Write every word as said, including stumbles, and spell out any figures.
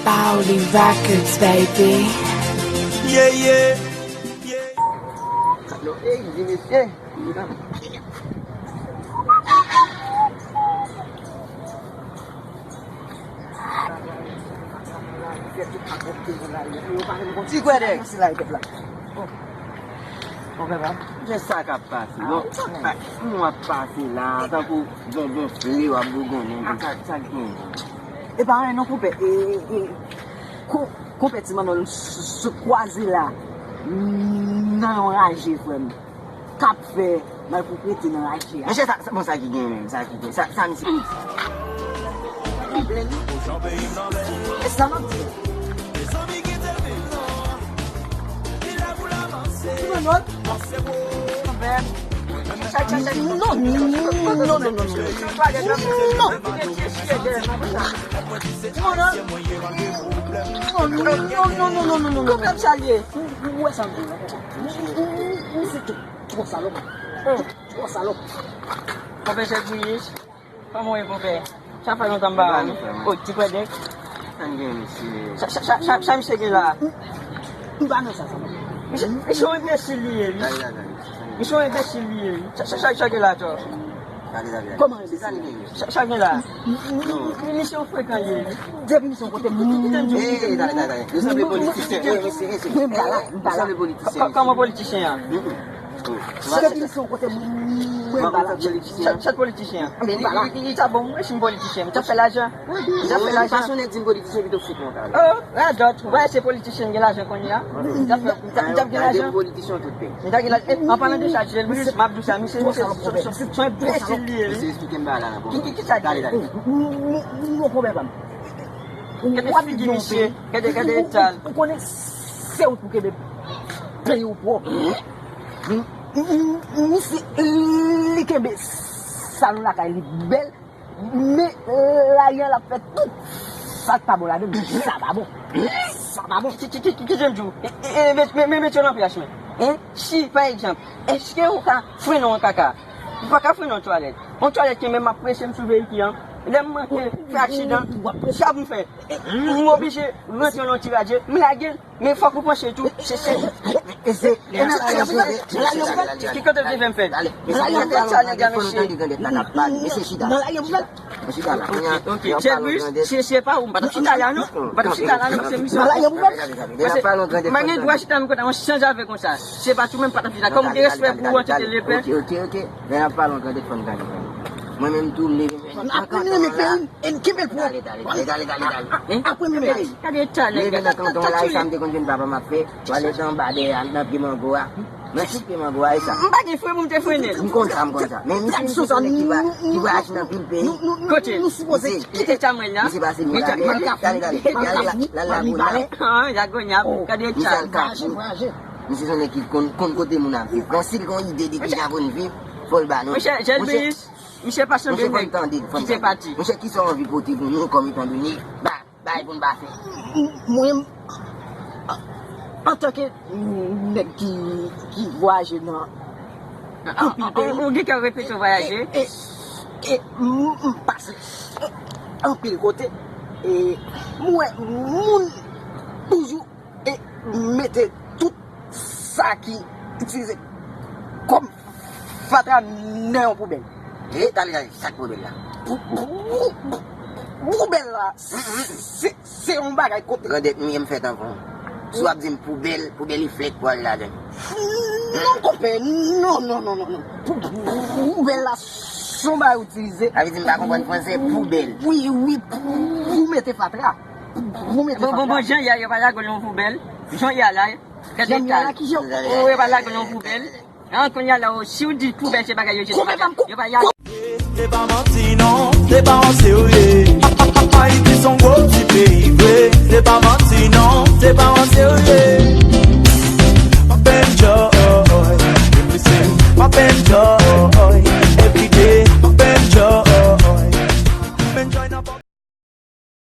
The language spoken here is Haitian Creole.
Paoli Records, baby. Yeah, yeah, yeah. Alo, ey, di mesye. Ti kwè dèk. Gen sa k ap pase. Bon, m ap pase la, tankou bonbon fle, w ap bougonnen, sa, sa k gen? E pa anyen non, konpè. E, e, e, ko-, konpè ti manman sou, sou kwaze la, nan yon raje, frè m. K ap fè malpwoprete nan raje a. Monchè, sa, sa, bon, sa ki gen menm, sa ki gen, sa, sa misye. E sa m ap di. Ti manman. Non, non, non, non, non. Non. Ti manman. Non, non, non, non, non, non, non. Ou, ou, ou wè sa m di la? Ou, ou, ou, ou se twò salòp. Twò salòp. Konpè Jèk Biyich. Kòman w ye, konpè? Sa fè lontan m pa wè w. O, ti kwè dèk. Sa n gen, mesye? Sa, sa, sa, sa, sa misye gen la? M pa nan sa, sa. Misye, misye yon enbesil li ye, wi. Misye yon enbesil li ye, wi. Sa, sa, sa, sa gen la, tò? Kòman enbesil? Sa, sa gen la? Misye yon frekan li ye, wi. Depi misye yon kote, m. Ey, ey, talè, talè, talè. Yo sanble politisyen. Ey, mesye, mesye. Mwen m pa la, m pa la. Kòman politisyen an? Depi misye yon kote, m, mwen m pa la. Chat, chat politisyen an. Mwen m pa la. Li, li, li ta bon, mwen si m politisyen. M ta fè lajan. M ta fè lajan. Fason nèg di m politisyen pito fout mwen talè. Oh, radòt. Ou pa wè se politisyen gen lajan kounye a? M ta fè, m ta, m ta gen lajan. Politisyen tout peyi. M ta gen lajan. E, an palan de sa, Jèk Biyich, m ap di w sa, misye, misye, se, se, se, se yon enbesil li ye, wi. Misye, esplike m bagay la, nan bon. Ki, ki, ki sa gen? Talè, talè. Ou, ou, ou, ou konprann pa m. Gade figi misye, gade, gade eta l. Ou konnen se ou pou kenbe peyi w pwòp. Misye, li kenbe salon lakay li bèl, men lari an l ap fè tout sa k pa bon ladan l. Sa pa bon. Sa pa bon. Ki, ki, ki, ki, ki jan m di w? E, e, e, met, met, met, met yo nan plas mwen. Hein? Si, pa egzanp, èske ou ka frennen yon kaka? Ou pa ka frennen yon twalèt. Yon twalèt ke menm m ap prese m sou veyikil an. Lè m manke fè aksidan, sa pou m fè? M oblije rantre nan yon ti radye, m lage l, men fòk ou panse tou, se, se. Ki kote w te fè m fè? Gade sa nèg la, mesye. Nan lage pou fè l. Ok, ok. Jèk Biyich, se, se pa ou, m pa t ap chita la non. M pa t ap chita la non, se misye. Nan lage pou fè l. Paske m pa gen dwa chita menm kote yon sanzave konsa. Se pa tou menm pa t ap chita. Kòm ou gen respè pou ou antite lepè. Ok, ok, ok. Lè n ap pale an grandèt, fò n gade. Mwen menm tou, m leve men. Apre m renmen peyi m, e m kenbe l pwòp. Talè, talè, talè, talè, talè, talè. Apre m renmen peyi m. Gade eta nèg la. Leve nan kanton la, e sa m te konn jwenn papa m ap fè. Twalèt anba dèyè a, nan pye mango a. Nan tout pye mango a, e sa. M pa gen fre pou m te frennen. M konn sa, m konn sa. Men misye, misye se nèg ki va, ki vwayaje nan anpil peyi. Kote? Nou sipoze kite Chamwèl la. Misye pase nou la. Talè, talè, talè, talè, talè, talè. An, Lagonyap. Gade eta. Misye se nèg ki konn, konn kote moun ap viv. Bon, si l gen yon ide de kijan pou n viv, fò l ba nou. Monchè, Jèk Biyich, misye pa sanble nèg ki te pati. Monchè, kisa w anvi pote pou nou kòm etandone ba, bay pou n ba fè? Mwen, antanke nèg ki, ki vwayaje nan anpil peyi. Ou gen kè repete vwayaje? E, e, e, m, m pase anpil kote. E, m wè moun toujou e mete tout sa ki itilize kòm fatra nan yon poubèl. E, talè, talè, sa k poubèl la? Pou, pou, pou, poubèl la, se, se yon bagay kote. Grandèt, m ye m fèt anvan w. Si w ap di m poubèl, poubèl e flèt pou al ladan. Non, konpè, non, non, non, non, non. Pou, pou, poubèl la, se yon bagay ou itilize. Sa vle di m pa konprann fransè, poubèl. Wi, wi, pou, pou mete fatra. Pou mete fatra. Bon, bon, bon, jan y a, yo pa lage l nan poubèl. Jan y a la, gade eta l. Ou, yo pa lage l nan poubèl. An, kounye a la, o, si w di poubèl se bagay yo jete, yo pa lage. Se pa manti non, se pa yon serye. Ayiti se yon gwo ti peyi vre. Se pa manti non, se pa yon serye. M ap enjoy, m ap enjoy.